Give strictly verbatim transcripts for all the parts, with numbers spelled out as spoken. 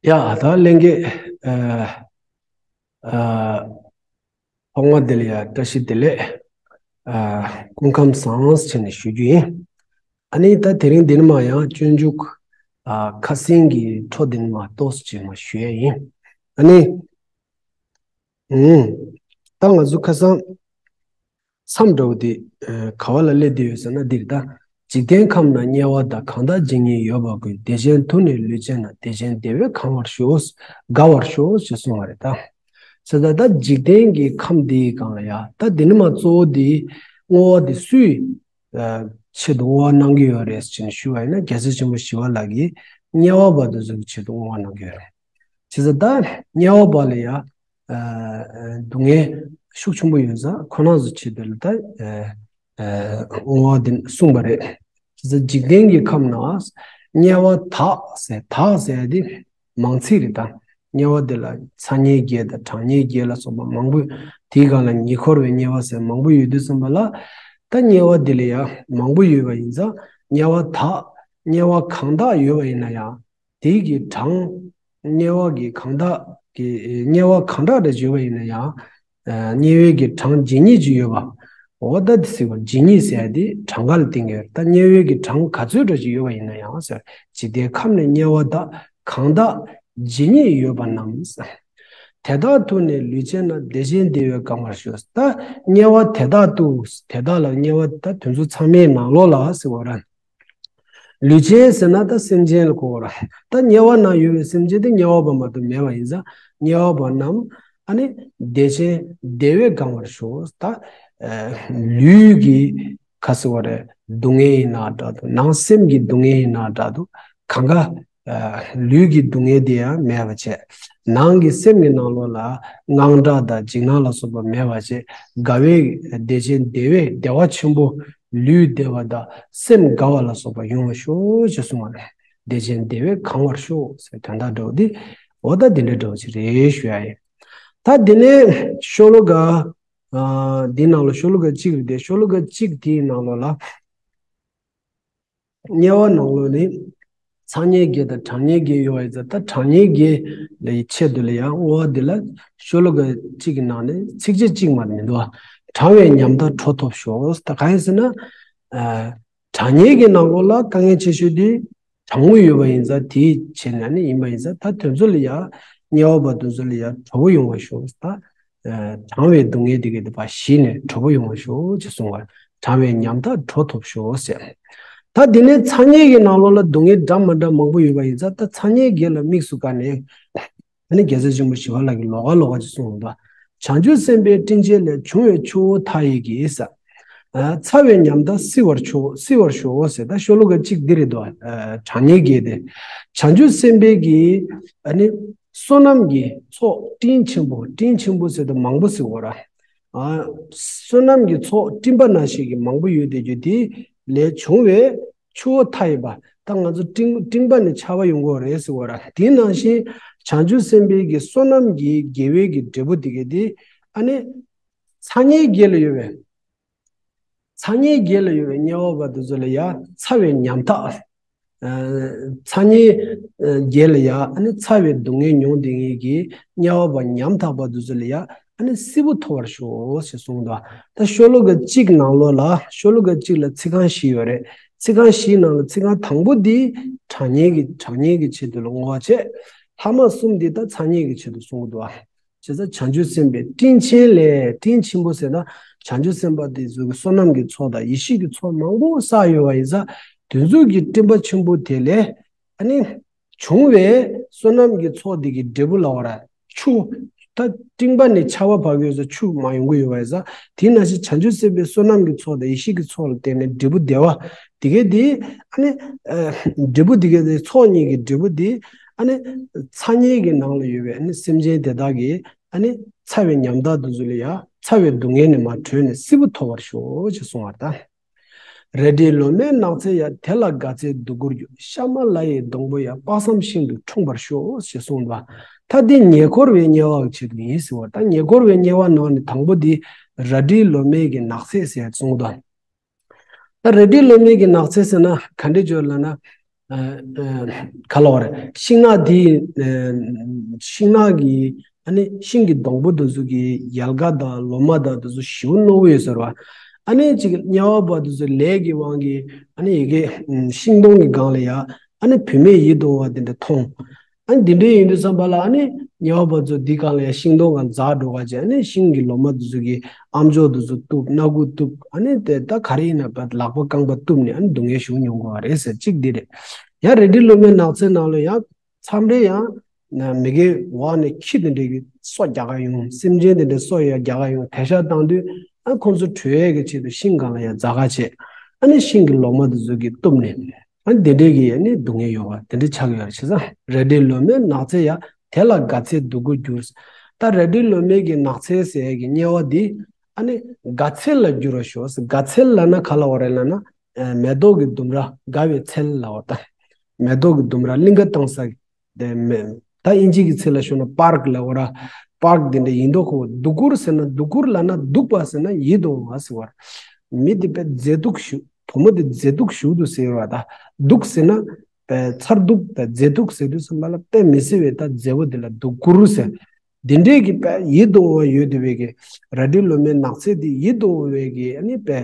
ཡ། ད་ལྷན་རྒྱས། ཨ། ཨ། ཐོག་མ་དེ་ལ་ཡ་བཀྲ་ཤིས་བདེ་ལེགས། ཨ། སྐུ་ཁམས་བཟང་ཟེར་ནས་ཞུ་རྒྱུ་ཡིན། ཨ་ནི་ད་དེ་རིང་འདི་ནས་མར་ཡང་སྤྱོད་འཇུག་ཨ། ཁ་སེང་གི་འཕྲོ་འདི་ནས་མར་ཏོག་ཙམ་ཅིག་མར་ཞུ་ཡ་ཡིན། ཨ་ནི། ཨུམ། ད་ང་ཚོ་ཁ་སང་མཚམས་འདྲ་བོ་དེ་ཨ། ག་བ་ལ་སླེབས་བསྡད་ཡོད་ཟེར་ན། འདིར་ད། འཇིག་རྟེན་ཁམས་ན་དམྱལ་བ་དག། གང་དག་ཇི་སྙེད་ཡོད་པ་ཀུན། བདེ་ཆེན་དུ་ནི་ལུས་ཅན་རྣམས། བདེ་ཆེན་བདེ་བས་གང་བར་ཤོག། དགའ་བར་ཤོག་ཅེས་གསུངས་པ་རེད་ད། ཟེར་ད། ད་འཇིག་རྟེན་གྱི་ཁམས་འདིའི་སྒང་ལ་ཡ། ད་འདི་ནས་མར་གཙོ་བོ་འདི་བསྔོ་བ་འདི་སུའི་ཨ། ཆེད་དུ་བསྔོ་བ་གནང་གི་ཡོད་རེད་ཅེས་ཞུས་པ་ཡིན་ན། རྒྱལ་སྲས་ཆེན་པོ་ཞི་བ་ལྷ་གིས་དམྱལ་བ་པ་དེ་ཚོའི་ཆེད་དུ་བསྔོ་བ་གནང་གི་ཡོད་རེད། བྱས་ཙང་ད་དམྱལ་བ་པ་ལ་ཡ། ཨ། སྡུག་བསྔལ་ཤུགས་ཆེན་པོ་ཡོད་ས་ཁོ་རང་ཚོའི་ཆེད་དུ་ལ་ད། ཨ། ཨ། བསྔོ་བ་འདི་གསུངས་པ་རེད། བྱས་ཙང་འཇིག་རྟེན་གྱི་ཁམས་ན་དམྱལ་བ་དག་ཟེར། དག་ཟེར་ཡ་དེ་མང་ཚིག་རེད་ད། དམྱལ་བ་འདི་ལ་ཚ་དམྱལ་བརྒྱད་དང་གྲང་དམྱལ་བརྒྱད་ལ་སོགས་པ་མང་པོ། དེའི་སྒང་ལ་ཉེ་འཁོར་བའི་དམྱལ་བ་ཟེར་མང་པོ་ཡོད་དུས་ཙམ་པ་ལ། ད་དམྱལ་བ་འདི་ལ་ཡ་མང་པོ་ཡོད་པ་ཡིན་ཙང་། དམྱལ་བ་དག། དམྱལ་བ་གང་དག་ཡོད་པ་ཡིན་ན་ཡང་། དེའི་གི་གྲངས། དམྱལ་བ་གི་གང་དག་གི། དམྱལ་བ་གང་དག་འདྲ་བརྗོད་པ་ཡིན་ན་ཡང་། ཨ། དམྱལ་བའི་གི་གྲངས་ཇི་སྙེད་ཅིག་ཡོད་པ། འོ་ད་དེ་ཟེར་བ་ཇི་སྙེད་ཟེར་ཡ་དེ་གྲངས་ཀ་ལ་བརྟེན་གྱི་ཡོད། ད་དམྱལ་བའི་གི་གྲངས་ག་ཚོད་འདྲ་ཅིག་ཡོད་པ་ཡིན་ན་ཡང་ཟེར། འཇིག་རྟེན་ཁམས་ན་དམྱལ་བ་དག། གང་དག་ཇི་སྙེད་ཡོད་པ་རྣམས། དེ་དག་ཏུ་ནི་ལུས་ཅན་རྣམས། བདེ་ཆེན་བདེ་བས་གང་བར་ཤོག། ད་དམྱལ་བ་དེ་དག་ཏུ། དེ་དག་ལ་དམྱལ་བ་ད་དེ་ཚོ་ཚང་མའི་ནང་ལོགས་ལ་ཟེར་བ་ར། ལུས་ཅན་ཟེར་ན་ད་སེམས་ཅན་ལ་གོ་བ་ར། ད་དམྱལ་བ་ན་ཡོད་པའི་སེམས་ཅན་དེ་དམྱལ་བ་པ་མ་གཏོགས་མེད་པ་ཡིན་ཙང་། དམྱལ་བ་པ་རྣམས་ཨ་ནི་བདེ་ཆེན་བདེ་བས་གང་བར་ཤོག། ད་ཨ་ལུས་ཀྱི་ག་ཟེར་བ་རེད། སྡུག་བསྔལ་ཡིན་ན་འདྲ་འདུག། ནང་སེམས་ཀྱི་སྡུག་བསྔལ་ཡིན་ན་འདྲ་འདུག། གང་ག་ཨ་ལུས་ཀྱི་སྡུག་བསྔལ་དེ་ཡང་མེད་པ་བྱས། ནང་གི་སེམས་ཀྱི་ནང་ལོགས་ལ་དངངས་སྐྲག་དང་འཇིགས་སྣང་ལ་སོགས་པ་མེད་པ་བྱས། དགའ་བའི་བདེ་ཆེན་བདེ་བའི་བདེ་བ་ཆེན་པོ། ལུས་བདེ་བ་དང་སེམས་དགའ་བ་ལ་སོགས་པ་ཡོང་བར་ཤོག་ཅེས་གསུངས་པ་རེད། བདེ་ཆེན་བདེ་བས་གང་བར་ཤོག་ཟེར་དོན་དག་འདྲ་བོ་འདི། འོ་ད་འདི་འདྲ་འདྲ་བོ་ཅིག་རེད་ཞུ་ཡ་ཡིན། ད་འདི་ནས་ཤོ་ལོ་ཀ། ཨ། འདི་ནང་ལ་ཤོ་ལོ་ཀ་གཅིག་རེད་དེ། ཤོ་ལོ་ཀ་གཅིག་དེའི་ནང་ལོགས་ལ། དམྱལ་བ་ནང་ལོགས་ནི་ཚ་དམྱལ་བརྒྱད་དང་གྲང་དམྱལ་བརྒྱད་ཡོད་པ་ཡིན་ཙང་། ད་གྲང་དམྱལ་བརྒྱད་ལ་ཡི་ཆེད་དུ་ལ་ཡང་བསྔོ་བ་འདི་ལ་ཤོ་ལོ་ཀ་གཅིག་གི་ནང་ནས་ཚིགས་བཅད་གཅིག་མ་མི་འདུག། གྲང་བའི་ཉམ་ཐག་དྲོ་ཐོབ་ཤོག། ད་གང་ཡིན་ཟེར་ན། ཨ། གྲང་དམྱལ་གྱི་ནང་ལོགས་ལ་དཀའ་ངལ་ཆེ་ཤོས་དེ་གྲང་མོ་ཡོད་པ་ཡིན་ཙང་། དེའི་ཆེད་ནས་ནི་ཡིན་པ་ཡིན་ཙང་། ད་དེ་ཚོ་ལ་ཡང་དམྱལ་བ་པ་དེ་ཚོ་ལ་ཡང་དྲོ་པོ་ཡོང་བ་ཤོག། ད་ཨ་གྲང་བའི་སྡུག་བསྔལ་དེ་ག་དེ་ཕར་ཞི་ནས་དྲོ་པོ་ཡོང་བ་ཤོག་ཅེས་གསུངས་པ། གྲང་བའི་ཉམ་ཐག་དྲོ་ཐོབ་ཤོག་ཟེར། ད་དེ་ནས་ཚ་དམྱལ་གྱི་ནང་ལོགས་ལ་སྡུག་བསྔལ་འདྲ་མི་འདྲ་མང་པོ་ཡོད་པ་ཡིན་ཙང་། ད་ཚ་དམྱལ་བརྒྱད་ལ་དམིགས་སུ་བཀར་ནས། ཨ་ནི་རྒྱལ་སྲས་ཆེན་པོ་ཞི་བ་ལྷ་གིས་ལོགས་ཀ་ལོགས་ཀ་ཅིག་གསུངས་འདུག། བྱང་ཆུབ་སེམས་དཔའི་སྤྲིན་ཆེན་ལས། བྱུང་བའི་ཆུ་བོ་མཐའ་ཡས་ཀྱིས། ཨ། ཚ་བའི་ཉམ་ཐག་བསིལ་བར་ཤོག། བསིལ་བར་ཤོག་ཟེར། ད་ཤོ་ལོ་ཀ་གཅིག་འདི་རེད་དོ། ཨ། གྲང་དམྱལ་བརྒྱད་དེ། བྱང་ཆུབ་སེམས་དཔའི་གི་ཨ་ནི་བསོད་ནམས་ཀྱི་ཚོགས་སྤྲིན་ཆེན་པོ། སྤྲིན་ཆེན་པོ་ཟེར་དུས་མང་པོ་ཟེར་བ་ར། ཨ། བསོད་ནམས་ཀྱི་ཚོགས་སྤྲིན་པ་ནང་བཞིན་གྱི་མང་པོ་ཡོད་དེ། རྒྱུ་དེ་ལས་བྱུང་བའི་ཆུ་བོ་མཐའ་ཡས་པ། ད་ང་ཚོ་སྤྲིན་སྤྲིན་པ་ནས་ཆར་པ་ཡོང་གི་ཡོད་རེད་ཟེར་བ་ར། དེ་ནང་བཞིན་བྱང་ཆུབ་སེམས་དཔའི་གི་བསོད་ནམས་ཀྱི་དགེ་བའི་གི་འབྲས་བུ་དེ་ག་དེ་ཨ་ནི་ཚ་དམྱལ་བརྒྱད་ལ་ཡོད་པའི། ཚ་དམྱལ་བརྒྱད་ལ་ཡོད་པའི་དམྱལ་བ་པ་དེ་ཚོ་ལ་ཡ་ཚ་བའི་ཉམ་ཐག། ཨ། ཚ་དམྱལ་བརྒྱད་ལ་ཡ་ཨ་ནི་ཚ་བའི་སྡུག་བསྔལ་མྱོང་བསྡད་མཁན་གྱི་དམྱལ་བ་པ་ཉམ་ཐག་པ་དེ་ཚོ་ལ་ཡ་ཨ་ནི་བསིལ་པོ་ཐོབ་པར་ཤོག་ཅེས་གསུངས་འདུག། ད་ཤོ་ལོ་ཀ་གཅིག་ནང་ལོགས་ལ། ཤོ་ལོ་ཀ་གཅིག་ལ་ཚིག་རྐང་བཞི་ཡོད་རེད། ཚིག་རྐང་བཞིའི་ནང་ལ་ཚིག་རྐང་དང་པོ་འདི་གྲང་དམྱལ་གྱི། གྲང་དམྱལ་གྱི་ཆེད་དུ་ལ་བསྔོ་བ་བྱས། ལྷག་མ་གསུམ་འདི་ད་ཚ་དམྱལ་གྱི་ཆེད་དུ་གསུངས་འདུག། བྱས་ཙང་བྱང་ཆུབ་སེམས་དཔའི་སྤྲིན་ཆེན་ལས། སྤྲིན་ཆེན་པོ་ཟེར་ན་བྱང་ཆུབ་སེམས་དཔའ་དེ་ཚོ་གི་བསོད་ནམས་ཀྱི་ཚོགས་དང་ཡེ་ཤེས་ཀྱི་ཚོགས་མང་པོ་བསགས་ཡོད་པ་ཡིན་ཙང་། དེ་ཚོ་གི་སྤྲིན་པ་ཆེན་པོ་དེ་ལས་ཨ་ནི་བྱུང་བའི་བསོད་ནམས་ཀྱི་ཚོགས་དེ་གི་འབྲས་བུ་ལ་བ་ར་ཆུ། ད་སྤྲིན་པ་ནས་ཆར་པ་བབས་ཡོད་ཙང་ཆུ་མ་ཡོང་གི་ཡོད་པ་ཡིན་ཙང་། དེ་ནང་བཞིན་བྱང་ཆུབ་སེམས་དཔའི་བསོད་ནམས་ཀྱི་ཚོགས་དང་ཡེ་ཤེས་ཀྱི་ཚོགས་ལ་བརྟེན་ནས་འབྲས་བུ་བདེ་བ་དེ་ག་དེ་ཨ་ནི། ཨ། འབྲས་བུ་དེ་ག་དེ། ཚོགས་གཉིས་ཀྱི་འབྲས་བུ་དེ་ཨ་ནི་ཚ་དམྱལ་གྱི་ནང་ལ་ཡོད་པའི་ཨ་ནི་སེམས་ཅན་དེ་དག་གིས་ཨ་ནི་ཚ་བའི་ཉམ་ཐག་དེ་ཚོ་ལ་ཡ། ཚ་བའི་སྡུག་བསྔལ་ནས་མར་གྲོལ་ནས་བསིལ་པོ་ཐོབ་པར་ཤོག་ཅེས་གསུངས་པ་དང་། རལ་གྲིའི་ལོ་མའི་ནགས་ཚལ་ཡ། དེ་ལ་དགའ་ཚལ་སྡུག་གུར་གྱུར། ཤ་མ་ལ་ཡི་སྡོང་པོ་ཡ། དཔག་བསམ་ཤིན་ཏུ་འཁྲུངས་པར་ཤོག་ཅེས་གསུངས་པ། ད་འདི་ཉེ་འཁོར་བའི་དམྱལ་བ་གི་ཆེད་དུ་ཡིན་ཟེར་བ། ད་ཉེ་འཁོར་བའི་དམྱལ་བ་ནང་ནས་དང་པོ་འདི་རལ་གྲིའི་ལོ་མའི་གི་ནགས་ཚལ་ཟེར་གསུངས་པ་དང་། ད་རལ་གྲིའི་ལོ་མའི་གི་ནགས་ཚལ་ཟེར་ན་ག་འདྲ་ཅིག་ལབ་ན། ཨ་ཨ་ག་ལ་བ་རེད། ཤིང་ནགས་དེ་ཨ་ཤིང་ནགས་ཀྱི་ཨ་ནི་ཤིང་གི་སྡོང་པོ་དེ་ཚོ་གི་ཡལ་ག་དང་ལོ་མ་དང་དེ་ཚོ་ཞེ་པོ་རྣོ་པོ་ཡོད་ཟེར་བ། ཨ་ནི་ཅིག་དམྱལ་བ་པ་དེ་ཚོ་ལས་ཀྱི་དབང་གིས་ཨ་ནི་ཡ་གི་ཤིང་སྡོང་གི་སྒང་ལ་ཡ་ཨ་ནི་བུད་མེད་ཡིད་དུ་འོང་བ་དེ་འདྲ་མཐོང་། ཨ་ནི་དེ་འདྲ་ཡིན་དུས་ཙམ་པ་ལ་ཨ་ནི་དམྱལ་བ་པ་ཚོ་འདི་སྒང་ལ་ཡ་ཤིང་སྡོང་སྒང་འཛེགས་འགྲོ་ག་བྱས། ཨ་ནི་ཤིང་གི་ལོ་མ་དེ་ཚོ་གི་ཨམ་ཅོག་དེ་ཚོ་གཏུབ། སྣ་ཁུག་གཏུབ། ཨ་ནི་དེ་ད་ག་རེ་ཡིན་ན་བ་ལག་པ་རྐང་པ་གཏུབ་ནས་ཨ་ནི་སྡུག་བསྔལ་ཞེ་པོ་མྱོང་དགོས་པ་རེད་ཟེར། གཅིག་འདི་རེད། ཡང་རལ་གྲི་ལོ་མའི་ནགས་ཚལ་ནང་ལ་ཡང་མཚམས་རེ་ཡང་ན་མི་དགེ་འོག་ནས་ཁྱི་དེ་འདྲ་གི་སོ་རྒྱག་ག་ཡོང་། སེམས་ཅན་དེ་འདྲ་སོ་ཡ་རྒྱག་ག་ཡོང་། དེ་ཤ་བཏང་དུས་ཨ་ཁོང་ཚོ་བྲོས་ཡས་ཀྱི་ཆེད་དུ་ཤིང་སྒང་ལ་ཡ་འཛེགས་ག་བྱས། ཨ་ནི་ཤིང་གི་ལོ་མ་དེ་ཚོ་གི་གཏུབ་ནས། ཨ་ནི་དེ་འདྲས་ཀྱི་ཨ་ནི་སྡུག་བསྔལ་ཡོད་པ་དེ་འདྲས་ཆགས་ཀྱི་ཡོད་རེད། བྱས་ཙང་རལ་གྲི་ལོ་མའི་ནགས་ཚལ་ཡ། དེ་ལ་དགའ་ཚལ་སྡུག་གུར་འགྱུར། ད་རལ་གྲི་ལོ་མའི་གི་ནགས་ཚལ་ཟེར་ཡས་ཀྱི་དམྱལ་བ་འདི་ཨ་ནི་དགའ་ཚལ་ལ་འགྱུར་བར་ཤོག། དགའ་ཚལ་ལབ་ན་ག་ལ་བ་རེད་ལབ་ན། ཨ་མེ་ཏོག་གི་ལྡུམ་ར་དགའ་བའི་ཚལ་ལབ་པ་དང་། མེ་ཏོག་གི་ལྡུམ་ར་གླིང་ག་བཏང་ས་གི་དེ་མེ། ད་དབྱིན་ཇི་གི་ཚིག་ལ་ཞུ་ན་པཱརཀ་ལབ་པ་ར། པཱརཀ་དེ་འདྲ་ཡིན་མདོག་ཁ་པོ། སྡུག་གུར་ཟེར་ན། སྡུག་གུར་ལབ་ན་སྡུག་པ་ཟེར་ན་ཡིད་དུ་འོང་བ་ཟེར་བ་ར། མི་དེ་དཔེ་མཛེས་སྡུག་ཞུ། བུ་མོ་དེ་མཛེས་སྡུག་ཞུ་འདུག་ཟེར་བ་ད། སྡུག་ཟེར་ན་དཔེ་མཚར་སྡུག་དང་མཛེས་སྡུག་ཟེར་དུས་ཙམ་པ་ལ་དཔེ་མི་སྲིད་པའི་ད་མཛེས་པོ་དེ་ལ་སྡུག་གུར་ཟེར། དེ་འདྲས་ཀྱི་དཔེ་ཡིད་དུ་འོང་བ་ཡོད་བསྡད་པའི་གི་རལ་གྲི་ལོ་མའི་ནགས་ཚལ་དེ་ཡིད་དུ་འོང་བའི་གི་ཨ་ནི་དཔེ་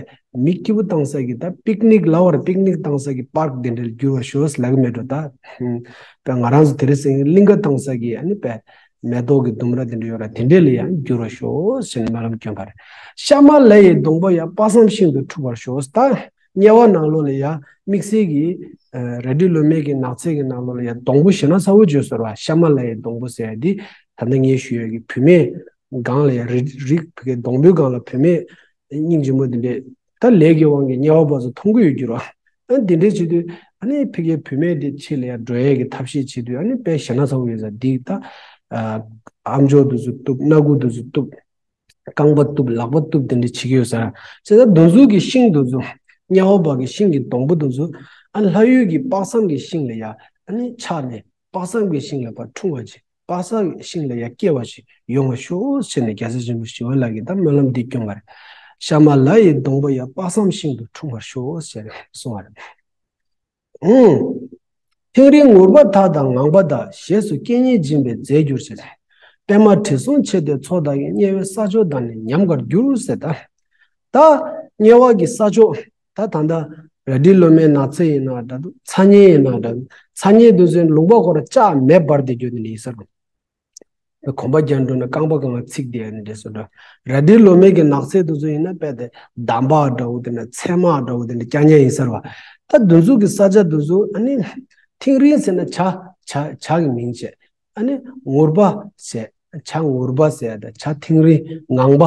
མི་སྐྱིད་པོ་བཏང་ས་གི་ད་པིག་ནིག་ལབ་པ་ར། པིག་ནིག་བཏང་ས་གི་པཱརཀ་དེ་འདྲ་ལ་འགྱུར་བར་ཤོག་ལབ་ཀྱི་མེད་འགྲོ་ད། དཔེ་ང་རང་ཚོ་དེ་རིང་སང་གླིང་ག་བཏང་ས་གི་ཨ་ནི་དཔེ་མེ་ཏོག་གི་ལྡུམ་ར་དེ་འདྲ་ཡོད་ར། དེ་འདྲས་ལ་ཡང་འགྱུར་བར་ཤོག་ཟེར་ནས་སྨོན་ལམ་སྐྱོན་པ་རེད། ཤ་མ་ལ་ཡི་སྡོང་པོ་ཡང་། དཔག་བསམ་ཤིང་དུ་འཁྲུངས་པར་ཤོག། ད་དམྱལ་བ་ནང་ལོགས་ལ་ཡ་དམིགས་བསལ་གྱི་ཨ་རལ་གྲི་ལོ་མའི་གི་ནགས་ཚལ་གྱི་ནང་ལོགས་ལ་ཡ་སྡོང་པོ་ཞེ་ན་ཚ་བོ་བརྗོད་སོང་བ། ཤ་མ་ལ་ཡི་སྡོང་པོ་ཟེར་ཡ་འདི་ད་ལྟ་ངས་ཞུ་ཡ་གི་བུད་མེད་སྒང་ལ་ཡ་རི་རི་ཕ་གི་སྡོང་པོའི་སྒང་ལ་བུད་མེད་སྙིང་རྗེ་མོ་དེ་འདྲས། ད་ལས་ཀྱི་དབང་གིས་དམྱལ་བ་པ་ཚོ་མཐོང་གི་ཡོད་རྒྱུ་ར། ཨ་དེ་འདྲས་བྱེད་དུས་ཨ་ནི་ཕ་གིའི་བུད་མེད་དེ་ཕྱི་ལ་ཡ་འགྲོ་ཡས་ཀྱི་ཐབས་ཤེས་བྱེད་དུས་ཨ་ནི་དཔེ་ཞེ་ན་ཚ་བོ་ཡོད་ས་འདི་ད། ཨ་ཨམ་ཅོག་དེ་ཚོ་གཏུབ། སྣ་ཁུག་དེ་ཚོ་གཏུབ། རྐང་པ་གཏུབ། ལག་པ་གཏུབ། དེ་འདྲས་བྱེད་ཀྱི་ཡོད་ས་ར། བྱས་ཙང་དེ་ཚོ་གི་ཤིང་དེ་ཚོ། དམྱལ་བ་པ་གི་ཤིང་གི་སྡོང་པོ་དེ་ཚོ་ཨ་ནི་ལྷ་ཡུལ་གྱི་དཔག་བསམ་གྱི་ཤིང་ལ་ཡ་ཨ་ནི་ཆགས་ནས། དཔག་བསམ་གྱི་ཤིང་ལ་ཕར་འཁྲུངས་པ་བྱེད། དཔག་བསམ་གྱི་ཤིང་ལ་ཡར་སྐྱེ་བ་ཞིག་ཡོང་བར་ཤོག་ཟེར་ནས་རྒྱལ་སྲས་ཆེན་པོ་ཞི་བ་ལྷ་གིས་ད་སྨོན་ལམ་འདི་བསྐྱོན་པ་རེད། ཤ་མ་ལ་ཡི་སྡོང་པོ་ཡང་། དཔག་བསམ་ཤིང་དུ་འཁྲུངས་པར་ཤོག་ཟེར་ནས་གསུངས་པ་རེད། ཨུང་། ཐིང་རིང་ངུར་པ་དག་དང་ངང་པ་དག། ཞེས་སོགས་སྐད་སྙན་འབྱིན་པས་མཛེས་གྱུར་ཅིག། པད་མ་དྲི་བསུང་མཆེ་སྟེ་མཚོ་དག་གིས། དམྱལ་བའི་ས་ཕྱོགས་དག་ནི་ཉམས་དགར་འགྱུར་ཟེར་ད། ད་དམྱལ་བ་གི་ས་ཕྱོགས། ད་ད་ལྟ་རལ་གྲི་ལོ་མའི་ནགས་ཚལ་ཡིན་ན་འདྲ་འདུག། ཚ་དམྱལ་ཡིན་ན་འདྲ་འདུག། ཚ་དམྱལ་དུ་ཟེར་ལུང་པ་ཁོ་ར་ལྕགས་མེ་འབར་ཏེ་རྒྱུ་དེ་ནི་ཡིན་ས་རུང་། གོམ་པ་རྒྱག་འགྲོ་ན་རྐང་པ་སྒང་ལ་ཚིག་དེ་ནི་འདྲ་སོ་འདྲ། རལ་གྲི་ལོ་མའི་གི་ནགས་ཚལ་དུ་ཚོ་ཡིན་ན་དཔེ་དེ་འདམ་བག་འདྲ་བོ་དེ་འདྲ། ཚེར་མ་འདྲ་བོ་དེ་འདྲ་རྐྱང་རྐྱང་ཡིན་ས་རུང་། ད་དུ་ཚོ་གི་ས་ཆ་དུ་ཚོ་ཨ་ནི་ཐིང་རིང་ཟེར་ན་བྱ་བྱ་བྱ་གི་མིང་བྱས། ཨ་ནི་ངུར་པ་ཟེར། བྱ་ངུར་པ་ཟེར་ཡ་ད་བྱ་ཐིང་རིང་ངང་པ།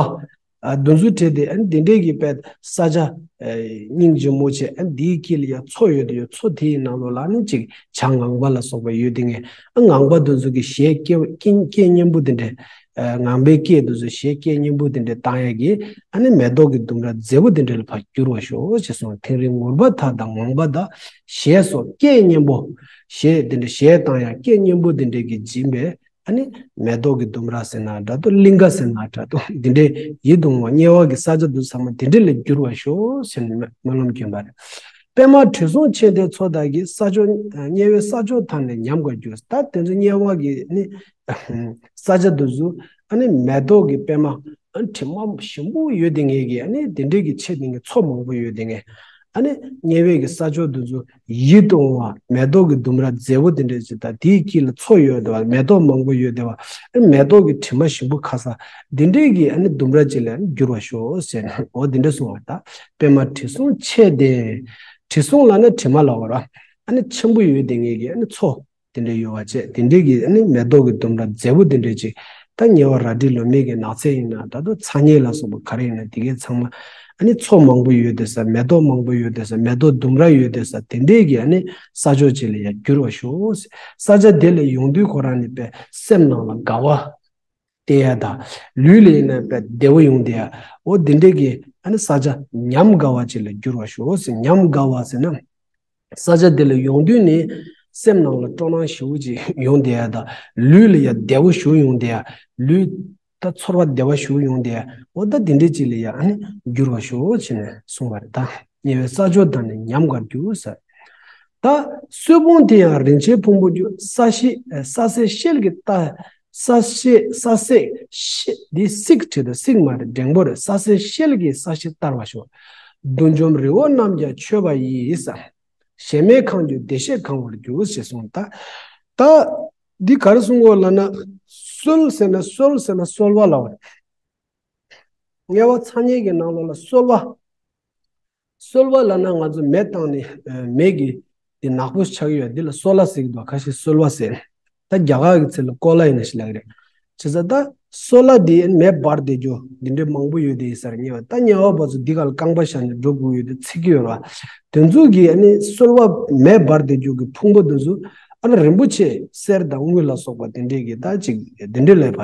ཨ་དུ་ཚོ་བྲིས་ཏེ་ཨ་ནི་དེ་འདྲས་ཀྱི་དཔེ་ས་ཆ་ཨ་སྙིང་རྗེ་མོ་བྱས། ཨ་ནི་དེའི་དཀྱིལ་ལ་ཡ་མཚོ་ཡོད་དེ་ཡོད། མཚོ་དེའི་ནང་ལོགས་ལ་ཨ་ནི་ཅིག་བྱ་ངང་པ་ལ་སོགས་པ་ཡོད་དེ་ངས་ཨ་ངང་པ་དུ་ཚོ་གི་ཞལ་སྐྱེ་སྐྱེ་སྐད་སྙན་པོ་དེ་འདྲས། ཨ་ངང་པའི་སྐད་དུ་ཚོ་ཞལ་སྐད་སྙན་པོ་དེ་འདྲས་བཏང་ཡ་གི་ཨ་ནི་མེ་ཏོག་གི་ལྡུམ་ར་མཛེས་པོ་དེ་འདྲས་ལ་ཕར་འགྱུར་བར་ཤོག་ཅེས་གསུངས། ཐིང་རིང་ངུར་པ་དག་དང་ངང་པ་དག། ཞེས་སོགས་སྐད་སྙན་པོ། ཞེས་དེ་འདྲས་ཞལ་བཏང་ཡ་སྐད་སྙན་པོ་དེ་འདྲས་ཀྱིས་བྱིན་པས། ཨ་ནི་མེ་ཏོག་གི་ལྡུམ་ར་ཟེར་ན་འདྲ་འདུག། གླིང་ག་ཟེར་ན་འདྲ་འདུག། འདི་འདྲའི་ཡིད་དུ་འོང་བ་དམྱལ་བ་གི་ས་ཆ་འདི་ཚང་མ་འདི་འདྲ་ལ་འགྱུར་བར་ཤོག་ཟེར་ནས་སྨོན་ལམ་བསྐྱོན་པ་རེད། པད་མ་དྲི་བསུང་མཆེ་སྟེ་མཚོ་དག་གིས། ས་ཕྱོགས་དམྱལ་བའི་ས་ཕྱོགས་དག་ནི་ཉམས་དགར་འགྱུར། ད་དེ་ཚོ་དམྱལ་བ་གི་ནི་ས་ཆ་འདི་ཚོ་ཨ་ནི་མེ་ཏོག་གི་པད་མ་ཨ་ནི་དྲི་མ་ཞིམ་པོ་ཡོད་དེ་ངེས་ཀྱི་ཨ་ནི་དེ་འདྲའི་གི་ཆེ་དེ་ངེས་མཚོ་མང་པོ་ཡོད་དེ་ངེས། ཨ་ནི་དམྱལ་བའི་གི་ས་ཕྱོགས་འདི་ཚོ་ཡིད་དུ་འོང་བ་མེ་ཏོག་གི་ལྡུམ་ར་མཛེས་པོ་དེ་འདྲ་ཅིག་དང་དེའི་དཀྱིལ་ལ་མཚོ་ཡོད་དེ་བ་མེ་ཏོག་མང་པོ་ཡོད་དེ་བ་ཨ་ནི་མེ་ཏོག་གི་དྲི་མ་ཞིམ་པོ་ཁ་ས་དེ་འདྲའི་གི་ཨ་ནི་ལྡུམ་ར་ཅིག་ལ་ཨ་ནི་འགྱུར་བར་ཤོག་ཟེར་ནས་འོ་དེ་འདྲ་གསུངས་པ་ད། པད་མ་དྲི་བསུང་མཆེ་སྟེ། དྲི་བསུང་ལབ་ན་དྲི་མ་ལབ་པ་ར། ཨ་ནི་ཆེན་པོ་ཡོད་དེ་ངེས་ཀྱི་ཨ་ནི་མཚོ་དེ་འདྲ་ཡོད་པ་བྱས་དེ་འདྲའི་གི་ཨ་ནི་མེ་ཏོག་གི་ལྡུམ་ར་མཛེས་པོ་དེ་འདྲ་ཅིག། ད་དམྱལ་བ་རལ་གྲི་ལོ་མའི་གི་ནགས་ཚལ་ཡིན་ན་ད་དུང་ཚ་དམྱལ་ལ་སོགས་པ་ག་རེ་ཡིན་ན་དེ་གའི་ཚང་མ་ཨ་ནི་མཚོ་མང་པོ་ཡོད་དེ་ས། མེ་ཏོག་མང་པོ་ཡོད་དེ་ས། མེ་ཏོག་ལྡུམ་ར་ཡོད་དེ་ས། དེ་འདྲའི་གི་ཨ་ནི་ས་ཕྱོགས་ཅིག་ལ་ཡང་འགྱུར་བར་ཤོག། ས་ཆ་དེ་ལ་ཡོང་དུས་ཁོ་རང་ནི་དཔེ་སེམས་ནང་ལ་དགའ་བ་སྟེར་ཡ་དང་ལུས་ལ་ཡིན་ན་དཔེ་བདེ་བོ་ཡོང་དེ་ཡ། འོ་དེ་འདྲའི་གི་ཨ་ནི་ས་ཆ་ཉམས་དགའ་བ་ཅིག་ལ་འགྱུར་བར་ཤོག་ཟེར། ཉམས་དགའ་བ་ཟེར་ན། ས་ཆ་དེ་ལ་ཡོང་དུས་ནི་སེམས་ནང་ལ་སྤྲོ་སྣང་ཞེ་པོ་ཅིག་ཡོང་བསྡད་ཡ་དང་ལུས་ལ་ཡང་བདེ་བོ་ཞེ་པོ་ཡོང་བསྡད་ཡ། ལུས་ད་ཚོར་བ་བདེ་བ་ཞེ་པོ་ཡོང་བསྡད་ཡ། འོ་ད་དེ་འདྲའི་ཅིག་ལ་ཡང་ཨ་ནི་འགྱུར་བར་ཤོག་ཅེས་ནས་གསུངས་པ་རེད་ད། དམྱལ་བའི་ས་ཕྱོགས་དག་ནི་ཉམས་དགར་འགྱུར་ཟེར། ད་གསོས་ཕུང་དེ་ཡང་རིན་ཆེན་ཕུང་པོ་རྒྱུ། ས་གཞི་ས་སེར་ཤེལ་གྱི་རྟ། ས་སེར་ས་སེར་ཤེ་འདི་སིག་བྲིས་དང་སིག་མ་རེད། འགྲེང་བུ་རེད། ས་སེར་ཤེལ་གྱི་ས་གཞི་བསྟར་བར་ཤོག། བདུད་འཇོམས་རི་བོ་རྣམས་ཀྱང་མཆོད་པ་ཡིས། གཞལ་མེད་ཁང་བསྒྱུར་བདེ་གཤེགས་གང་བར་གྱུར། ཞེས་གསུངས། ད་ད་འདི་ག་རེ་གསུང་གོ་ལབ་ན། གསོལ་ཟེར་ན་གསོལ་ཟེར་ན་གསོལ་བ་ལབ་པ་རེད། དམྱལ་བ་ཚ་དམྱལ་གྱི་ནང་ལོགས་ལ་གསོལ་བ། གསོལ་བ་ལབ་ན་ང་ཚོ་མེ་བཏང་ནས་ཨ་མེ་གི་དེ་ནག་པོ་ཆགས་ཡོད། འདི་ལ་སོལ་བ་ཟེར་གྱི་འདུག་ཁ་ཤས་སོལ་བ་ཟེར། ད་རྒྱ་གར་གྱི་ཚིག་ལ་ཀོ་ལ་ཡིན་ན་ཞིག་ལབ་ཀྱི་རེད། བྱས་ཙང་ད་སོལ་བ་འདི་མེ་འབར་བསྡད་རྒྱུ་འདི་འདྲའི་མང་པོ་ཡོད་དེ་ཡིན་ས་རེད། དམྱལ་བ་ད་དམྱལ་བ་བ་ཚོ་འདི་ག་ལ་རྐང་པ་བཞག་ནས་འགྲོ་དགོས་ཡོད་དེ་ཚིག་གི་ཡོད་ར། དེ་ཚོ་གི་ཨ་ནི་སོལ་བ་མེ་འབར་བསྡད་རྒྱུ་གི་ཕུང་པོ་དེ་ཚོ་ཨ་ནི་རིན་པོ་ཆེ་གསེར་དང་དངུལ་ལ་སོགས་པ་དེ་འདྲས་ཀྱི་ད་ཅིག་དེ་འདྲས་ལས་པ་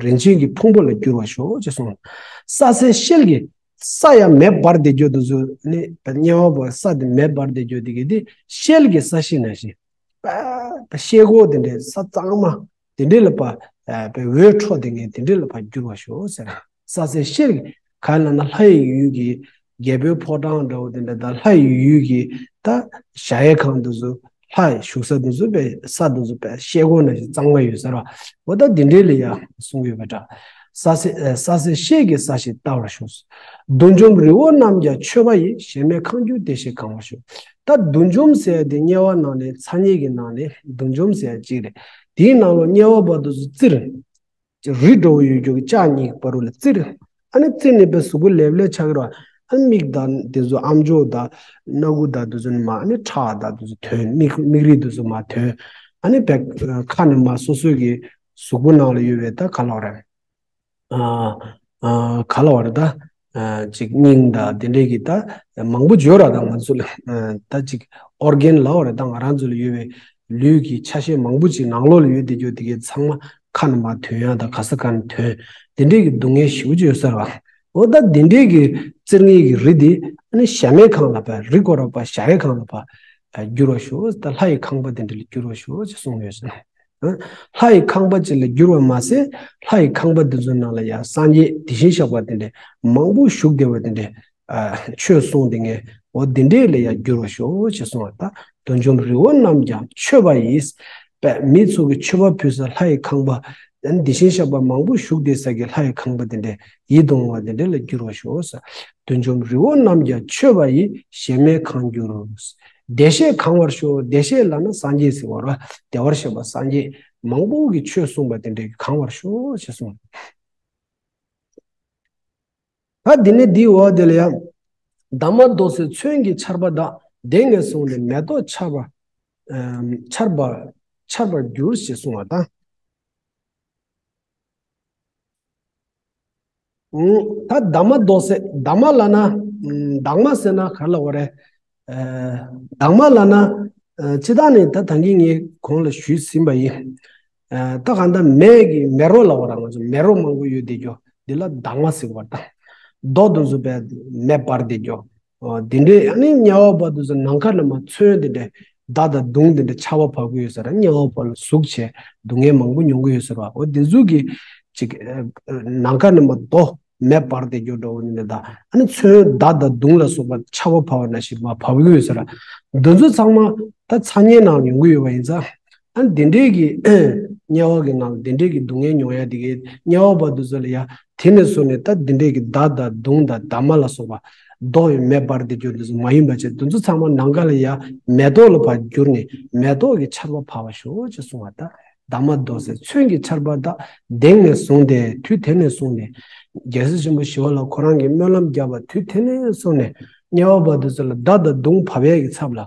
རིན་ཆེན་གྱི་ཕུང་པོ་ལ་འགྱུར་བར་ཤོག་ཅེས་གསུངས། ས་སེར་ཤེལ་གྱི་ས་ཡང་མེ་འབར་བསྡད་རྒྱུ་དེ་ཚོ་ནི་དམྱལ་བ་བ་ས་དེ་མེ་འབར་བསྡད་རྒྱུ་དེ་གི་དེ་ཤེལ་གྱི་ས་གཞི་ནང་བཞིན། པ་པ་ཤེལ་སྒོ་དེ་འདྲའི་ས་གཙང་མ་དེ་འདྲའི་ལ་པ་པའི་འོད་འཕྲོ་དེ་ངས་དེ་འདྲའི་ལ་པ་འགྱུར་བར་ཤོག་ཟེར། ས་སེར་ཤེལ་གྱི་ག་ལ་ན་ལྷ་ཡི་ཡུལ་གྱི་རྒྱལ་པོའི་ཕོ་བྲང་འདྲ་བོ་དེ་འདྲ་དང་ལྷ་ཡི་ཡུལ་གྱི་ད་གཞལ་ཡས་ཁང་དེ་ཚོ་ལྷ་ཡི་བཞུགས་ས་དེ་ཚོ་པའི་ས་དེ་ཚོ་པའི་ཤེལ་སྒོ་ནང་བཞིན་གཙང་མ་ཡོད་ཟེར་བ། འོ་ད་དེ་འདྲའི་ལ་ཡ་གསུང་གི་ཡོད་པ་འདྲ། ས་སེ་ས་སེར་ཤེལ་གྱི་ས་གཞི་བསྟར་བར་ཤོག། བདུད་འཇོམས་རི་བོ་རྣམས་ཀྱང་མཆོད་པ་ཡིས། གཞལ་མེད་ཁང་བསྒྱུར་བདེ་གཤེགས་གང་བར་ཤོག། ད་བདུད་འཇོམས་ཟེར་ཡ་དེ་དམྱལ་བ་ནང་ནས་ཚ་དམྱལ་གྱི་ནང་ནས་བདུད་འཇོམས་ཟེར་ཡ་གཅིག་རེད། དེའི་ནང་ལ་དམྱལ་བ་བར་དུ་བཙིར། རི་འདྲ་བོ་ཡོད་རྒྱུ་གི་ལྕགས་གཉིས་ཀྱི་བར་དུ་ལ་བཙིར། ཨ་ནི་བཙིར་ནས་པའི་གཟུགས་པོ་ལེབ་ལེབ་ཆགས་ཀྱི་རེད་བ། ཨ་ནི་མིག་དང་དེ་ཚོ་ཨམ་ཅོག་དང་སྣ་ཁུག་དང་དེ་ཚོ་ནི་མ་ཨ་ནི་ཁྲག་དང་དེ་ཚོ་ཐོན། མིག་མིག་རིལ་དེ་ཚོ་མ་ཐོན། ཨ་ནི་པའི་ཁ་ནས་མ་སོ་སོའི་གི་གཟུགས་པོ་ནང་ལ་ཡོད་པའི་ད་ག་ལབ་རེད། ཨ་ཨ་ག་ལབ་རེད་ད། ཨ་ཅིག་སྙིང་དང་དེ་འདྲས་ཀྱི་ད་མང་པོ་བརྗོད་ར་དང་ང་ཚོ་ལ་ཨ་ད་ཅིག་ཨོར་གན་ལབ་ར་ད་ང་རང་ཚོ་ལ་ཡོད་པའི་ལུས་ཀྱི་ཆ་ཤས་མང་པོ་ཅིག་ནང་ལོགས་ལ་ཡོད་དེ་རྒྱུ་དེ་གའི་ཚང་མ་ཁ་ནས་མ་ཐོན་ཡ་དང་ག་ས་ག་ནས་ཐོན། དེ་འདྲས་ཀྱི་སྡུག་བསྔལ་ཞེ་པོ་ཅིག་ཡོད་ས་རེད་བ། འོ་ད་དེ་འདྲས་ཀྱི་བཙིར་ངེས་ཀྱི་རི་དེ་ཨ་ནི་གཞལ་མེད་ཁང་ལ་ཕར་རི་སྐོར་ར་པ་གཞལ་ཡས་ཁང་ལ་ཕར་འགྱུར་བར་ཤོག། ད་ལྷ་ཡི་ཁང་པ་དེ་འདྲ་ལ་འགྱུར་བར་ཤོག་ཅེས་གསུངས་ཡོད་ཟེར། ལྷ་ཡི་ཁང་པ་ཅིག་ལ་འགྱུར་བ་མ་ཟད། ལྷ་ཡི་ཁང་པ་འདི་ཚོའི་ནང་ལ་ཡང་སངས་རྒྱས་དེ་བཞིན་གཤེགས་པ་དེ་འདྲས་མང་པོ་བཞུགས་བསྡད་པ་དེ་འདྲས་ཨ་ཆོས་གསུངས་དེ་ངས་འོ་དེ་འདྲས་ལ་ཡང་འགྱུར་བར་ཤོག་ཅེས་གསུངས་པ། ད་བདུད་འཇོམས་རི་བོ་རྣམས་ཀྱང་མཆོད་པ་ཡིས། པས་མི་ཚོ་གི་མཆོད་པ་ཕུལ་ས་ལྷ་ཡི་ཁང་པ། དེ་བཞིན་གཤེགས་པ་མང་པོ་བཞུགས་བསྡད་ས་གི་ལྷ་ཡི་ཁང་པ་དེ་འདྲས་ཡིད་དུ་འོང་བ་དེ་འདྲས་ལ་འགྱུར་བར་ཤོག་ཟེར། བདུད་འཇོམས་རི་བོ་རྣམས་ཀྱང་མཆོད་པ་ཡིས། གཞལ་མེད་ཁང་བསྒྱུར། བདེ་གཤེགས་གང་བར་ཤོག། བདེ་གཤེགས་ལབ་ན་སངས་རྒྱས་ཟེར་བ་རེད། བདེ་བར་གཤེགས་པ་སངས་རྒྱས་མང་པོ་གི་ཆོས་གསུངས་པ་དེ་འདྲས་ཀྱིས་གང་བར་ཤོག་ཅེས་གསུངས། ད་འདི་ནས་འདིའི་འོག་དེ་ལ་ཡང་། འདབ་མ་མདོག་གསེར་ཚོན་གྱི་ཆར་པ་དག། གདེང་ནས་བཟུང་སྟེ་མེ་ཏོག་ཆར་པ། ཨམ་ཆར་པ་ཆར་པར་གྱུར་ཞེས་གསུངས་པ་དང་། ད་འདབ་མ་མདོག་གསེར། འདབ་མ་ལབ་ན། འདབ་མ་ཟེར་ན་ག་རེ་ལབ་དགོས་རེད། འདབ་མ་ལབ་ན། སྤྱིར་བཏང་ནས་ད་ད་གིན་ངས་གོང་ལ་ཞུས་ཟིན་པ་ཡིན། ད་གང་ལྟར་མེ་གི་མེ་རོ་ལབ་དགོས་རེད། ང་ཚོ་མེ་རོ་མང་པོ་ཡོད་བསྡད་རྒྱུ་འདི་ལ་འདབ་མ་ཟེར་བ་དང་། མདོག་དེ་ཚོ་བས་མེ་འབར་བསྡད་རྒྱུ། འདི་འདྲའི་ཨ་ནི་དམྱལ་བ་བར་དུ་ཚོ་ནམ་མཁའ་ནས་མར་ཚོན་དེ་འདྲའི་མདའ་དང་མདུང་དེ་འདྲ་ཆར་པ་བབས་ཀྱི་ཡོད་ས་རེད། དམྱལ་བ་བར་ལ་ཟུག་བྱས་སྡུག་བསྔལ་མང་པོ་མྱོང་གི་ཡོད་ས་རེད་བ། འོ་དེ་ཚོ་གི་ཅིག་ནམ་མཁའ་ནས་མར་རྡོ་མེ་འབར་བསྡད་རྒྱུ་འདྲ་བོ་ནི་ད་ཨ་ནི་ཚོན་མདའ་དང་མདུང་ལ་སོགས་པ་ཆར་པ་བབས་པ་ནང་བཞིན་མར་བབས་ཀྱི་ཡོད་ས་རེད། འདི་ཚོ་ཚང་མ་ད་ཚ་དམྱལ་ནང་ཡོང་གི་ཡོད་པ་ཡིན་ཙང་། ཨ་ནི་དེ་འདྲའི་གི་དམྱལ་བ་གི་ནང་ལ་དེ་འདྲའི་གི་སྡུག་བསྔལ་མྱོང་ཡ་དེ་གི་དམྱལ་བ་བར་དུ་ཚོ་ལ་ཡ། དེ་ནས་བཟུང་ནས་ད་འདི་འདྲའི་གི་མདའ་དང་མདུང་དང་འདབ་མ་ལ་སོགས་པ་རྡོ་ཡི་མེ་འབར་བསྡད་རྒྱུ་འདི་ཚོ་མ་ཡིན་པ་བྱས། འདི་ཚོ་ཚང་མ་ནམ་མཁའ་ལ་ཡ་མེ་ཏོག་ལ་ཕར་གྱུར་ནས་མེ་ཏོག་གི་ཆར་པ་བབས་པར་ཤོག་ཅེས་གསུངས་པ། ད་འདབ་མ་མདོག་གསེར་ཚོན་གྱི་ཆར་པ་དག། གདེང་ནས་བཟུང་སྟེ་དུས་དེ་ནས་བཟུང་ནས་རྒྱལ་སྲས་ཆེན་པོ་ཞི་བ་ལྷ་ཁོ་རང་གིས་སྨོན་ལམ་བརྒྱབ་པ་དུས་དེ་ནས་བཟུང་ནས་དམྱལ་བ་བར་དུ་ཚོ་ལ་མདའ་དང་མདུང་བབས་ཡས་ཀྱི་ཚབ་ལ།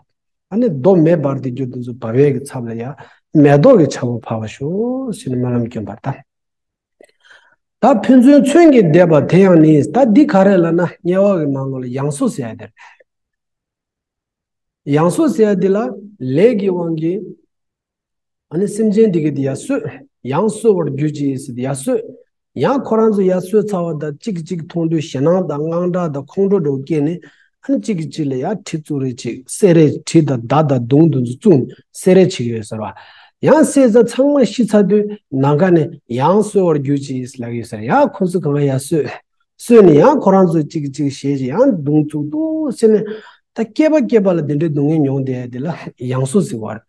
ཨ་ནི་རྡོ་མེ་འབར་བསྡད་རྒྱུ་འདི་ཚོ་བབས་ཡས་ཀྱི་ཚབ་ལ་ཡ་མེ་ཏོག་གི་ཆར་པ་བབས་པར་ཤོག་ཟེར་ནས་སྨོན་ལམ་བསྐྱོན་པར་ད། ད་ཕན་ཚུན་མཚོན་གྱིས་འདེབས་པ་དེ་ཡང་ནི། ད་འདི་ག་རེ་ལབ་ན་དམྱལ་བ་གི་ནང་ལོགས་ལ་ཡང་སོས་ཟེར་ཡ་དེ་རེད། ཡང་སོས་ཟེར་ཡ་འདི་ལ་ལས་ཀྱི་དབང་གིས་ཨ་ནི་སེམས་ཅན་འདི་གི་འདི་ཡར་གསོས། ཡང་གསོ་བར་གྱུར་ཅིག་ཟེར་ཏེ་ཡར་གསོས། ཡང་ཁོ་རང་ཚོ་ཡར་གསོས་ཚར་བ་དང་གཅིག་གཅིག་མཐོང་དུས་ཞེད་སྣང་དང་དངངས་སྐྲག་དང་ཁོང་ཁྲོ་འདྲ་བོ་སྐྱེས་ནས། ཨ་ནི་གཅིག་གིས་གཅིག་ལ་ཡ་གྲི་བཙུགས་རེས་བྱེད། བསད་རེས། གྲི་དང་མདའ་དང་མདུང་དེ་ཚོ་བཙུགས་ནས་བསད་རེས་བྱེད་ཀྱི་ཡོད་ཟེར་བ། ཡང་བསད་ཚར་ཚང་མ་ཤི་ཚར་དུས་ནམ་མཁའ་ནས་ཡང་གསོ་བར་གྱུར་ཅིག་ལབ་ཀྱི་ཡོད་ཟེར། ཡང་ཁོ་ཚོ་གང་ག་ཡར་གསོས། གསོས་ནས་ཡང་ཁོ་རང་ཚོ་གཅིག་གིས་གཅིག་ཞེད་ཅིག་ཡང་མདུང་བཙུགས་འདུག་ཟེར་ནས། ད་སྐྱེས་པ་སྐྱེས་པ་ལ་དེ་འདྲའི་སྡུག་བསྔལ་མྱོང་བསྡད་དེ་ལ་ཡང་སོ་ཟེར་བ་རེད།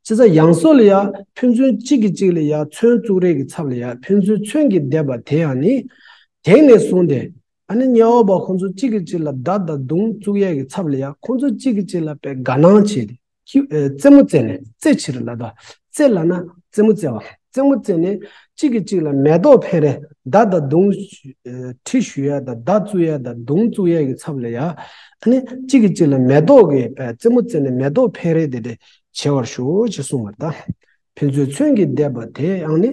བྱས་ཙང་ཡང་སོ་ལ་ཡ་ཕན་ཚུན་གཅིག་གིས་གཅིག་ལ་ཡ་མཚོན་བཙུགས་རེས་ཀྱི་ཚབ་ལ་ཡ་ཕན་ཚུན་མཚོན་གྱིས་བསྡད་པ་དེ་ཡང་ནི། དེང་ནས་བཟུང་སྟེ། ཨ་ནི་དམྱལ་བ་པ་ཁོང་ཚོ་གཅིག་གིས་གཅིག་ལ་མདའ་དང་མདུང་བཙུགས་ཡས་ཀྱི་ཚབ་ལ་ཡ་ཁོང་ཚོ་གཅིག་གིས་གཅིག་ལ་དཔེ་དགའ་སྣང་བྱས་ཏེ། ཁྱི་ཨེ། རྩེད་མོ་རྩེ་ནས་རྩེ་ཕྱིར་ལབ་དོ། རྩེ་ལབ་ན་རྩེད་མོ་རྩེ་བ། རྩེད་མོ་རྩེ་ནས་གཅིག་གིས་གཅིག་ལ་མེ་ཏོག་འཕེན་རེས་མདའ་དང་མདུང་། ཨེ། གྲི་གཞུ་ཡ་དང་མདའ་བཙུགས་ཡ་དང་མདུང་བཙུགས་ཡ་གི་ཚབ་ལ་ཡ། ཨ་ནི་གཅིག་གིས་གཅིག་ལ་མེ་ཏོག་གི་ཨེ། རྩེད་མོ་རྩེ་ནས་མེ་ཏོག་འཕེན་རེས་དེ་འདྲ་བྱེད་པར་ཤོག་ཅེས་གསུངས་པ་དང་། ཕན་ཚུན་མཚོན་གྱིས་བསྡད་པ་དེ་ཡང་ནི་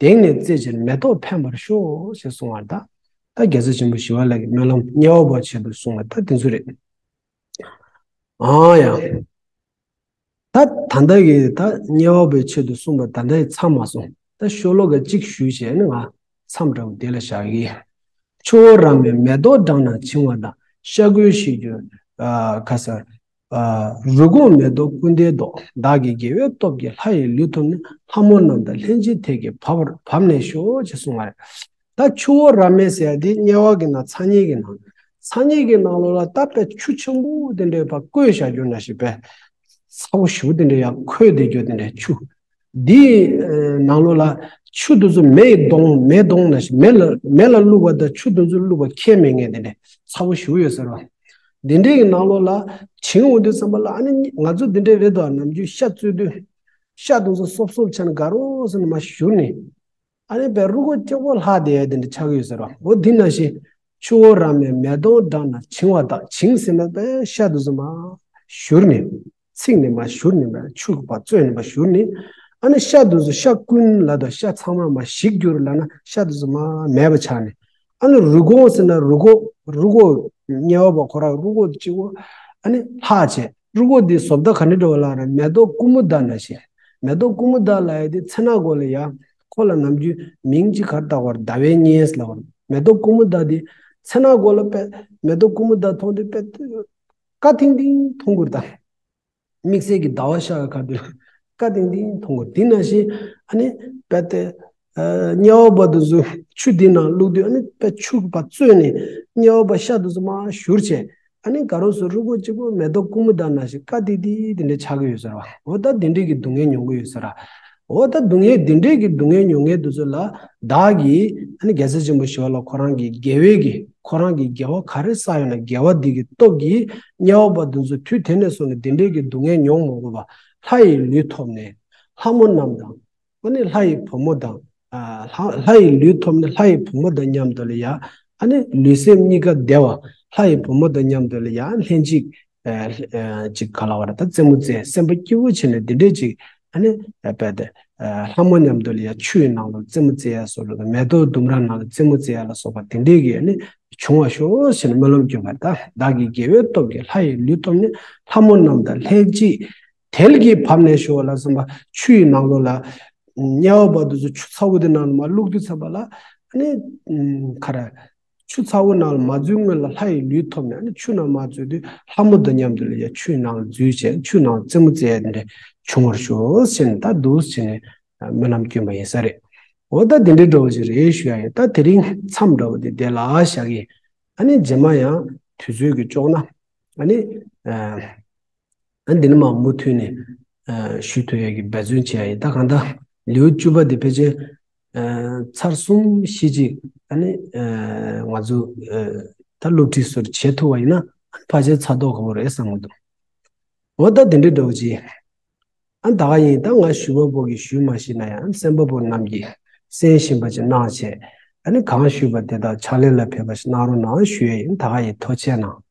དེང་ནས་རྩེ་ཕྱིར་མེ་ཏོག་འཕེན་པར་ཤོག་ཅེས་གསུངས་པ་དང་། ད་རྒྱལ་སྲས་ཆེན་པོ་ཞི་བ་ལྷ་གི་སྨོན་ལམ་དམྱལ་བ་པའི་ཆེད་དུ་གསུངས་པ་ད་དེ་ཚོ་རེད། ཨང་ཡ། ད་ད་ལྟ་གི་ད་དམྱལ་བ་པའི་ཆེད་དུ་གསུངས་པ་ད་ལྟ་ཡི་མཚམས་མ་སོང་། ད་ཤོ་ལོ་ཀ་གཅིག་ཞུས་བྱས་ནས་ང་མཚམས་འདྲ་བོ་དེ་ལ་བཞག་གི། ཆུ་བོ་རབ་མའི་མེ་ཏོག་བཀྲམ་ན་བྱིང་བ་དང་། ཤ་ཁུའི་གཤིས་གྱུར་ཨ་ཁ་ས། ཨ། རུས་གོང་མེ་ཏོག་ཀུན་ལྡན་མདོག་བདག་གི་དགེ་བའི་སྟོབས་ཀྱིས་ལྷ་ཡི་ལུས་ཐོབ་ནས། ལྷ་མོ་རྣམས་དང་ལྷན་ཅིག་དལ་གྱིས་བབ་པར་བབས་ནས་ཤོག་ཅེས་གསུངས་པ་རེད། ད་ཆུ་བོ་རབ་མེད་ཟེར་ཡ་དེ་དམྱལ་བ་གི་ནང་ཚ་དམྱལ་གི་ནང་། ཚ་དམྱལ་གི་ནང་ལོགས་ལ་ད་དཔེ་ཆུ་ཆེན་པོ་དེ་འདྲའི་བ་བརྐོས་བཞག་རྒྱུ་ན་ཞིག་པས། ཚ་བོ་ཞེ་པོ་དེ་འདྲའི་ཡར་ཁོལ་བསྡད་རྒྱུ་དེ་འདྲའི་ཆུ། འདིའི་ནང་ལོགས་ལ་ཆུ་དེ་ཚོ་མེ་ཡིས་གཏོང་མེ་གཏོང་ན་ཞིག་མེ་ལ་མེ་ལ་བླུགས་པ་དང་ཆུ་དེ་ཚོ་བླུགས་པ་ཁྱད་མེད་མཁན་དེ་འདྲའི་ཚ་བོ་ཞེ་པོ་ཡོད་ཟེར་བ། འདི་འདྲའི་གི་ནང་ལོགས་ལ་བྱིང་འོང་དུས་ཙམ་པ་ལ། ཨ་ནི་ང་ཚོ་འདི་འདྲའི་རེད་དོ། ནམ་རྒྱུན་ཤ་བཙོས་དུས་ཤ་དེ་ཚོ་སོབ་སོབ་བྱས་ནས་དགའ་རོགས་ཟེར་ནས་མར་བཞུར་ནས། ཨ་ནི་དཔེ་རུས་གོག་གཅིག་པོ་ལྷག་བསྡད་ཡ་དེ་འདྲ་ཆགས་ཀྱི་ཡོད་ཟེར་བ། འོ་འདི་ནང་བཞིན་ཆུ་བོ་རབ་མའི་མེ་ཏོག་བཀྲམ་ན་བྱིང་བ་དག་བྱིང་ཟེར་ན་དཔེ་ཤ་དེ་ཚོ་མར་བཞུར་ནས། ཚིག་ནས་མར་བཞུར་ནས་མར་ཆུ་གི་བར་བཙོས་ནས་མར་བཞུར་ནས། ཨ་ནི་ཤ་དེ་ཚོ་ཤ་ཀུན་ལབ་དང་། ཤ་ཚང་མ་མར་ཞིག་གྱུར་ལབ་ན་ཤ་དེ་ཚོ་མར་མེད་པ་ཆགས་ནས། ཨ་ནི་རུས་གོང་ཟེར་ན་རུས་གོག་རུས་གོག་དམྱལ་བ་པ་ཁོ་རང་རུས་གོག་གཅིག་པོ་ཨ་ནི་ལྷག་བྱས། རུས་གོག་འདི་བཟོ་ལྟ་ག་འདྲ་འདྲ་བོ་ལབ་རེད། མེ་ཏོག་ཀུ་མུ་ད་ནང་བཞིན། མེ་ཏོག་ཀུ་མུ་ད་ལབ་ཡ་དེ་མཚན་ནག་གོ་ལ་ཡ། ཁོ་ལ་ནམ་རྒྱུན་མིང་གཅིག་ག་རེ་བཏགས་པ་རེད། ཟླ་བའི་གཉེན་ལབ་པ་རེད། མེ་ཏོག་ཀུ་མུ་ད་དེ་མཚན་ནག་གོ་ལ་དཔེ་མེ་ཏོག་ཀུ་མུ་ད་མཐོང་དུས་དཔེ་དཀའ་ཐིང་ཐིང་མཐོང་གི་རེད་ད། དམིགས་བསལ་གྱི་ཟླ་བ་ཤར་བའི་ཁ་ཐུག་དཀའ་ཐིང་ཐིང་མཐོང་གི། དེ་ནང་བཞིན་ཨ་ནི་དཔེ་དེ་ཨ་དམྱལ་བ་པ་དེ་ཚོ་ཆུ་འདི་ནང་བླུགས་དུས་ཨ་ནི་དཔེ་ཆུ་བ་བཙོས་ནས་དམྱལ་བ་པ་ཤ་དེ་ཚོ་མར་བཞུར་བྱས། ཨ་ནི་དགའ་རོགས་ཚོ་རུས་གོག་གཅིག་པོ་མེ་ཏོག་ཀུ་མུ་ད་ནང་བཞིན་དཀའ་ཐིང་ཐིང་དེ་འདྲ་ཆགས་ཀྱི་ཡོད་ཟེར་བ། འོ་ད་དེ་འདྲའི་གི་སྡུག་བསྔལ་མྱོང་གི་ཡོད་ཟེར་བ། འོ་ད་སྡུག་བསྔལ་འདི་འདྲའི་གི་སྡུག་བསྔལ་མྱོང་མཁན་དེ་ཚོ་ལ་བདག་གིས་ཨ་ནི་རྒྱལ་སྲས་ཆེན་པོ་ཞི་བ་ལྷ་ཁོ་རང་གི་དགེ་བའི་གི་ཁོ་རང་གི་དགེ་བ་ག་རེ་བསགས་ཡོད་ན་དགེ་བ་འདི་གི་སྟོབས་ཀྱིས་དམྱལ་བ་པ་དེ་ཚོ་དུས་དེ་ནས་བཟུང་ནས་འདི་འདྲའི་གི་སྡུག་བསྔལ་མྱོང་མ་དགོས་པ་ལྷ་ཡི་ལུས་ཐོབ་ནས་ལྷ་མོ་རྣམས་དང་། ཨ་ནི་ལྷ་ཡི་བུ་མོ་དང་། ཨ་ལྷ་ལྷ་ཡི་ལུས་ཐོབ་ནས་ལྷ་ཡི་བུ་མོ་དང་མཉམ་དུ་ལ་ཡ། ཨ་ནི་ལུས་སེམས་གཉིས་ཀ་བདེ་བ། ལྷ་ཡི་བུ་མོ་དང་མཉམ་དུ་ལ་ཡ་ལྷན་ཅིག་ཨ་ཨ་ཅིག་ག་ལབ་པ་རེད། ད་རྩེད་མོ་རྩེ། སེམས་པ་སྐྱིད་པོ་བྱས་ནས་འདི་འདྲས་ཅིག་ཨ་ནི་ཨ་དཔེ་དེ་ཨ་ལྷ་མོ་མཉམ་དུ་ལ་ཡ་ཆུ་ཡི་ནང་ལ་རྩེད་མོ་རྩེ་ཡ་སོགས་ལ། མེ་ཏོག་ལྡུམ་ར་ནང་ལ་རྩེད་མོ་རྩེ་ཡ་ལ་སོགས་པ་དེ་འདྲས་ཀྱི་ཨ་ནི་བྱུང་བར་ཤོག་ཟེར་ནས་སྨོན་ལམ་སྐྱོན་པ་རེད། ད་བདག་གི་དགེ་བའི་སྟོབས་ཀྱིས་ལྷ་ཡི་ལུས་ཐོབ་ནས་ལྷ་མོ་རྣམས་དང་ལྷན་ཅིག་དལ་གྱིས་བབས་ནས་ཤོག་ལ་སོགས་པ། ཆུ་ཡི་ནང་ལོགས་ལ་དམྱལ་བ་པ་དེ་ཚོ་ཆུ་ཚ་བོ་དེ་ནང་ལ་མར་བླུགས་དུས་ཙམ་པ་ལ་ཨ་ནི་ག་རེ། ཆུ་ཚ་བོ་ནང་ལ་མ་འཛུལ་སྔོན་ལ་ལྷ་ཡི་ལུས་ཐོབ་ནས་ཨ་ནི་ཆུ་ནང་མར་འཛུལ་དུས་ལྷ་མོ་དང་མཉམ་དུ་ལ་ཡ་ཆུའི་ནང་ལ་འཛུལ་བྱས་ཆུ་ནང་རྩེད་མོ་རྩེ་ཡ་དེ་འདྲ་བྱུང་བར་ཤོག་ཟེར་ནས་ད་འདུག་ཟེར་ནས་སྨོན་ལམ་སྐྱོན་པ་ཡིན་ས་རེད། འོ་ད་དེ་འདྲའི་འདྲ་བོ་ཞིག་རེད་ཞུ་ཡ་ཡིན། ད་དེ་རིང་མཚམས་འདྲ་བོ་དེ་དེ་ལ་བཞག་གི། ཨ་ནི་རྗེས་མ་ཡང་དུས་ཚོད་ཀྱིས་ལྕོགས་ན་ཨ་ནི། ཨ་འདི་ནི་མ་མུ་མཐུད་ནས་ཨ་ཞུ་ཐུབ་ཡས་ཀྱི་འབད་བརྩོན་བྱེད་ཡ་ཡིན། ད་གང་ལྟར་ལེའུ་བཅུ་པ་འདི་ཕལ་ཆེར་ཨ་ཚར་གསུམ་བཞི་ཅིག་ཨ་ནི་ཨ་ང་ཚོ་ཨ་ད་སློབ་ཁྲིད་སོགས་བྱེད་ཐུབ་པ་ཡིན་ན་ཕལ་ཆེར་ཚར་དོགས་ཁག་པོ་རེད་བསམ་གྱི་འདུག་འོ་ད་དེ་འདྲའི་འདྲ་བོ་ཅིག་ཨ་ད་ག་ཡིན། ད་ང་ཞུ་བ་པོ་གིས་ཞུས་མ་ཤེས་ན་ཡང་གསན་པ་པོ་རྣམས་ཀྱིས་གསན་བཞིན་པ་ཅིག་གནང་བྱས། ཨ་ནི་གང་ཞུས་པ་དེ་དག་ཕྱག་ལེན་ལ་ཕེབས་པ་ཞིག་གནང་རོགས་གནང་ཞུ་ཡས་ཡིན། ད་ག་ཡིན། ཐུགས་རྗེ་གནང་།